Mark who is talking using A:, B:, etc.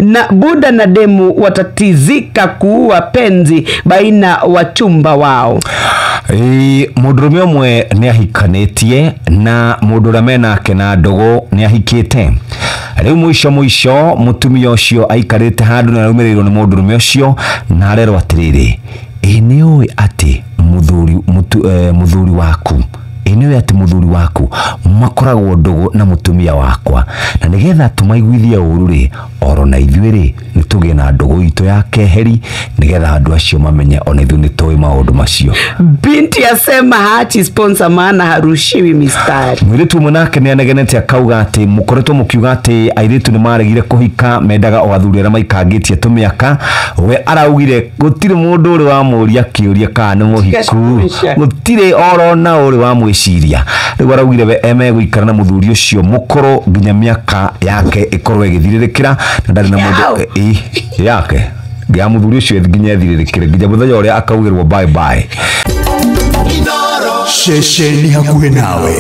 A: Na buda na demu watatizika kuua penzi baina wachumba wao.
B: Ĩĩ, mũndũrũme ũmwe nĩ ahikanĩtie na mũndũ ũrĩa menake na ndũgũ nĩ ahikĩte. Rĩu mũico mũico mũtumia ũcio aikarĩte handũ na araumĩrĩirwo nĩ mũndũrũme ũcio na arerwo atĩrĩrĩ, ĩ nĩ ũĩ atĩ mũthuri mũthuri waku, ĩ nĩ ũĩ atĩ mũthuri waku makoragwo ndũgũ na mũtumia wakwa, na nĩgetha tũmaiguithie ũru rĩ, oro na ithuĩ rĩ nĩ tũgĩe na ndũgũ itũ ya keheri, nĩgetha andũ acio mamenye ona ithuĩ nĩ tũĩ maũndũ macio.
A: Binti asema haachi sponsor maana harushiwi mistari.
B: Mũirĩtu ũmwe nake nĩ anegenete akauga atĩ mũkoretwo mũkiuga atĩ airĩtu nĩ maregire kũhika, mendaga o athuri arĩa maikangĩtie tũmĩaka. We araugire gũtirĩ mũndũ ũrĩ wamũria kĩũria kana nĩ mũhiku, gũtirĩ orona ũrĩ wamwĩciria. Rĩu araugire we emegũikara na mũthuri ũcio mũkũrũ nginya mĩaka yake ĩkorwo ĩgĩthirĩrĩkĩra, na ndarĩ na mũndũ yake ya mũthuri ũcio nginya ĩthirĩrĩkĩre nginya mũthenya ũrĩa akaugĩrwo bye bye.
C: Ceceni hakuhĩ nawe.